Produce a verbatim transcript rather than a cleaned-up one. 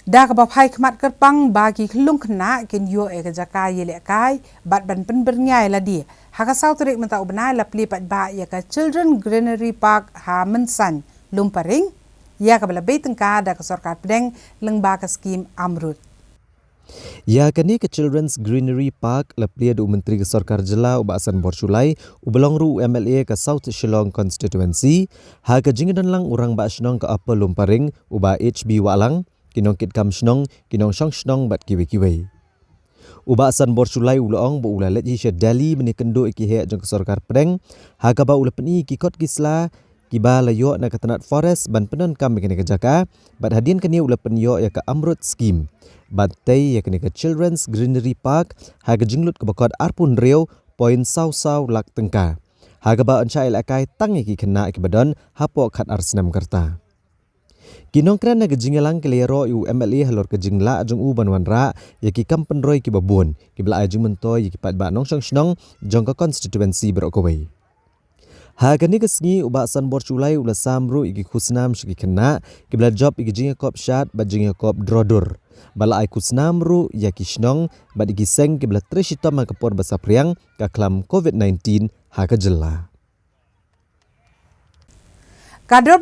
Da kaba phai khmat kyrpang ba ki khyllung khynnah kin ïoh ïa ka jaka ïalehkai bad ban pynbyrngia ïa lade, ha ka saw tarik mynta u bnai la plie paidbah ïa ka Children Greenery Park ha Mynsain, Lumparing, ïa kaba la bei tyngka da ka sorkar pdeng lyngba ka skim AMRUT. Ïa kane ka Children's Greenery Park la plie da u Myntri ka Sorkar Jylla u Bah Sanbor Shullai, uba long ruh u M L A ka South Shillong Constituency, ha ka jingdon lang u Rangbah Shnong ka Upper Lumparing u Bah H B Wahlang, ki nongkitkam shnong, ki nongshong shnong bad kiwei kiwei. U Bah Sanbor Shullai u la ong ba u la leit hi sha Delhi ban ïakynduh ïa ki heh jong ka sorkar pdeng, ha kaba u la pyni ïa ki kot ki sla kiba la ïoh na ka tnat Forest ban pyndonkam ïa kane ka jaka, bad hadien kane u la pynïoh ïa ka AMRUT scheme. Bad tei ïa kane ka Children's Greenery Park ha ka jinglut kaba kot arphew hynriew point saw saw lak tyngka, ha kaba yn shah ïalehkai tang ïa ki khynnah kiba don hapoh khat ar snem ka rta. Ki nongkren na ka jingïalang ki la ïaroh ïa u M L A halor ka jinglah jong u ban wanrah ïa ki kam pynroi kiba bun kiba la ai jingmyntoi ïa ki paidbah nongshong shnong jong ka constituency baroh kawei. Ha kane ka sngi u Bah Sanbor Shullai u la sam ruh ïa ki khusnam sha ki khynnah kiba la jop ïa ki jingïakop shad bad jingïakop drodur, bad la ai khusnam ruh ïa ki shnong bad ïa ki seng kiba la trei shitom ha ka por ba saphriang ka khlam covid nineteen ha ka jylla. Ka dor